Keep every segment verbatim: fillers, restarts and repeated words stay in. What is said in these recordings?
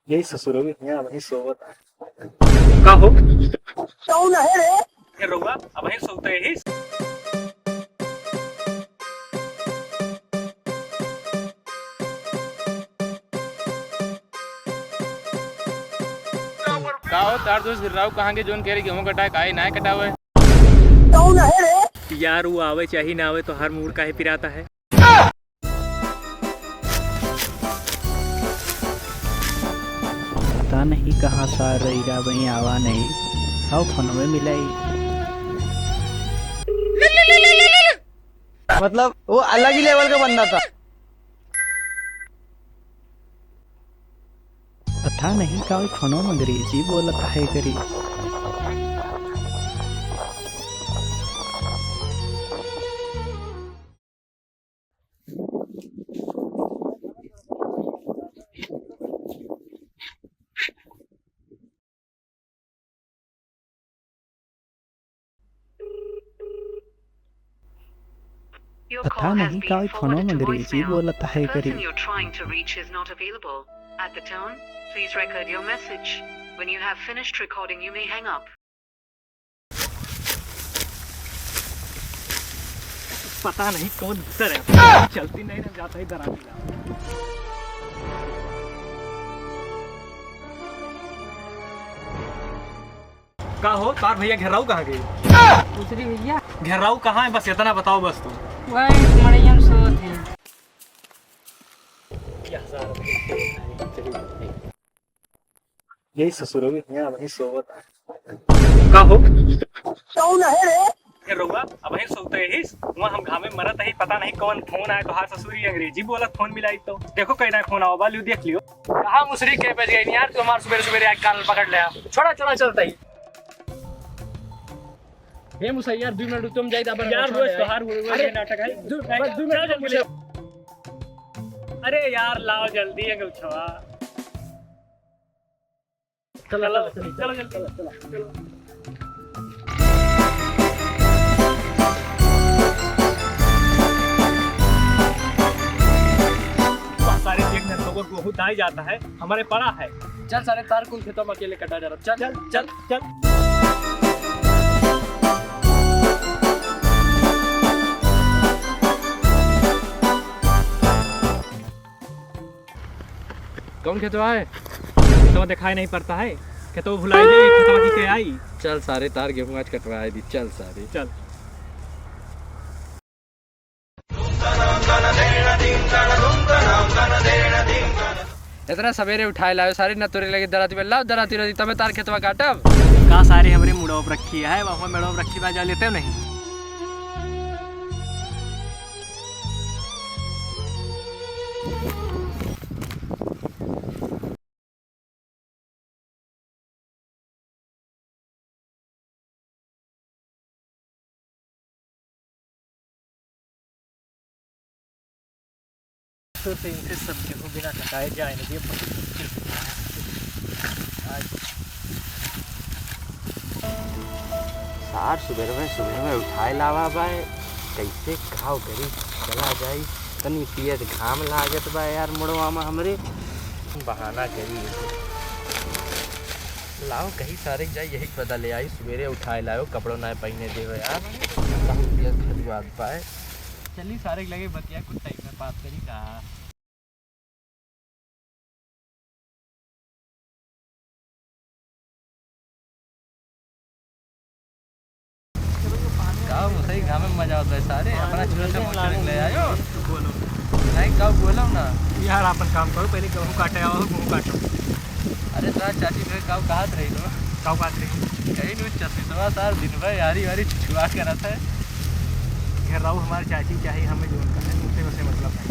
यही ससुरवी हियाँ वहीं सोवत है। का हो? कौन है रे? ए रउआ, अबहीं सोवत ही? का हो, तार दोस्त गिर्राऊ कहाँ के, जौन कह रही गेहूं कटाए, काहे नाय कटावे? कौन है रे? यार, वो आवे चाहे ना आवे, तोहार मूड काहे पिराता है? पता नहीं कहाँ सार रही गा, वहीं आवा नहीं। आओ फोन में मिलाई। मतलब, वो अलग ही लेवल का बंदा था। पता नहीं का फोनो में अंग्रेजी बोलत है करी। Your पता call has नहीं been का forwarded फोनो में to अंग्रेजी voicemail. बोलत है The person करी। You're trying to reach is not available. At the tone, please record your message. When you have finished recording, you may hang up. पता नहीं कौन भीतर है, चलती नहीं ना, जाता ही दराती जा। का हो, तार भैया घेराऊ कहाँ गए? दूसरी भैया। घेराऊ कहाँ है, बस इतना बताओ बस तुम। वही मड़ैया में सोवत है। यही ससुर हो गई, यहाँ वहीं सोवत है। का हो? कौन है रे? ए रउआ, अबहीं सोवत ही, वहाँ हम घामे मरत ही, पता नहीं कौन फोन आए, तोहार ससुरी अंग्रेजी बोलत फोन मिलाई तो। देखो कहीं ना फोन आओ, बा लियो, देख लियो। कहाँ मुसरी के बज गई यार, तू हमार सुबेरे सुबेरे आके कान पकड़ ले। छोड़ा, छोड़ा, चलता ही। हे मुसैया, दू मिनट रुक, तुम जाई, अपन यार, पूछो रोज यार। तोहार हुए, हुए अरे, ये नाटक है। दू, बस दू मिनट चल, चल, चल। अरे यार, लाओ जल्दी है गौछवा। चलो, चलो, चलो, चलो, चलो, चलो, चलो। बहुत सारे देख न लोगों को बहुत दाई जाता है, हमारे पड़ा है। चल सारे तार कुल खेतों में अकेले कटा जा रहा। चल, चल, चल, चल। कौन खेतवा है? खेतवा दिखाई नहीं पड़ता है। खेतवा भुलाई जाई, खेतवा की के आई। चल सारे तार गेहूं आज कटवाए दी। चल सारे। चल। इतना सवेरे उठाए लायो सारे, न तोरे लगे दराती में, लाओ दराती रही, तबे तार खेतवा काटब। का सारे हमरे मुड़वा पर रखी है, वहाँ मेड़वा पर रखी बा, जा लेते हो नहीं। तो इनसे सब गेहूं बिना कटाए जाए नहीं, ये बहुत मुश्किल से आज। सार सुबह में, सुबह में उठाए लावा बाय, कैसे घाव करी चला जाई। तनी पियत घाम लागत बा यार मुड़वा में हमरे। बहाना करी। लाओ कहीं सारे जाई, यही बदल ले आई। सुबेरे उठाए लाओ, कपड़ो ना पहने दे हो यार। बहुत पियत खजुआत पाए। चली सारे लगे बतिया, कुछ टाइम में बात करी का। का मुसई घामे में मजा आवत है सारे, अपना चूल्हा से मोटर ले आयो। नहीं, का बोलो ना। यार, अपन काम करो, पहले गेहूं काटे आओ, गेहूं काटो। अरे, तोहार चाची तो का कहत रही तो? का कहत रही? कहीं नु चश्मिशवा सार दिन भर यारी वारी छुआ करत है। घेराऊ हमार चाची चाहे हमें जो उनका है, उनसे वैसे मतलब है।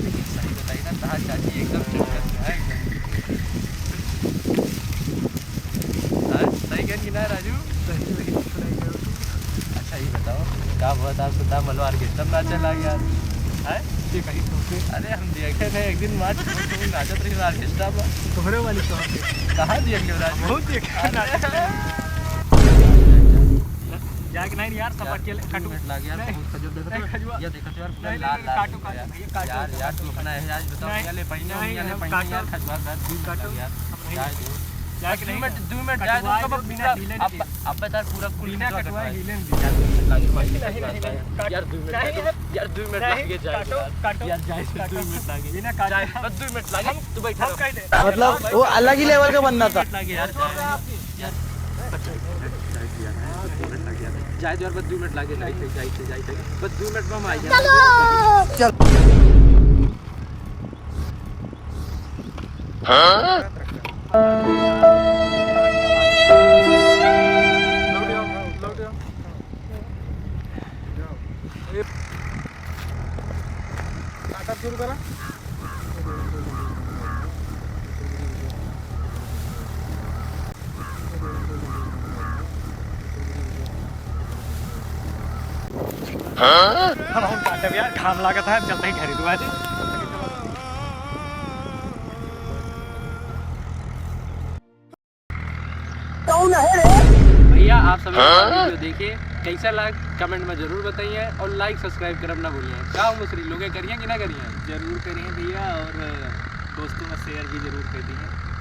लेकिन सही बताई ना, तोहार चाची एकदम चुप है, एकदम। हाँ, सही कहन कि ना राजू? सही, सही, सही कहन। अच्छा, ये बताओ, का हुआ था, सुधा मलवा orchestra में नाचे लाग यार? हैं? ये कहीं तो से। अरे, हम देखे थे एक दिन, वहाँ तुम, तुम नाचत रही orchestra में। तोहरे वाली कहाँ पे? कहाँ देख लियो राजू? बहुत देखे अरे। नाचत रही। जाके नहीं यार, सब यार, अकेले दो काटू। मिनट लाग यार, नहीं। बहुत खजूर देखो नहीं, तो। खजूर। ये देखो तो यार, पूरा नहीं, लाल, नहीं, लाल काटू, हो गया। काटू भैया, काटू, यार, काटू। यार, तू अपना है, आज बताओ, नहीं, क्या ले, हम पहले काटू, नहीं यार, खजूर, दर्द, दर्द काटू। लग यार। जाए दो। जाए कि नहीं? दो मिनट, दो मिनट जाए दो, कटवाए कब दो, बिना पूरा, ढीले अब, नहीं। अब बता, पूरा कुल बिना कितना कटवाए कटवाए? हिले नहीं। यार, दो मिनट नहीं, लगे, नहीं, नहीं, यार, दो मिनट नहीं, लगे, नहीं, यार, दो मिनट नहीं, लगे, जाए काटो, यार। काटो, यार, जाए दो, काटो। दो मिनट लगे। बिना काटे जाए, हम बस दो मिनट लगे, हम, तू बैठा हम रहो। कह दे। मतलब, वो अलग ही level का बंदा था। दो मिनट लगे, यार, जाए। यार, बस दो मिनट लगे, यार, बस दो मिनट लगे, जाए, जाए, जाए, जाए, बस दो मिनट में हम आ जाए। चलो। चल। काटा शुरू करा। हम, हम काटब यार, घाम लागत है, चलते ही घरी दुआ जी। कौन है रे? भैया, आप सभी हमारा video देखिए, कैसा लगा comment में जरूर बताइए और like subscribe करब ना भूलिए। का हो मुसरी लोगे, करिए कि ना करिए? जरूर करिए भैया, और दोस्तों में share भी जरूर कर दिए।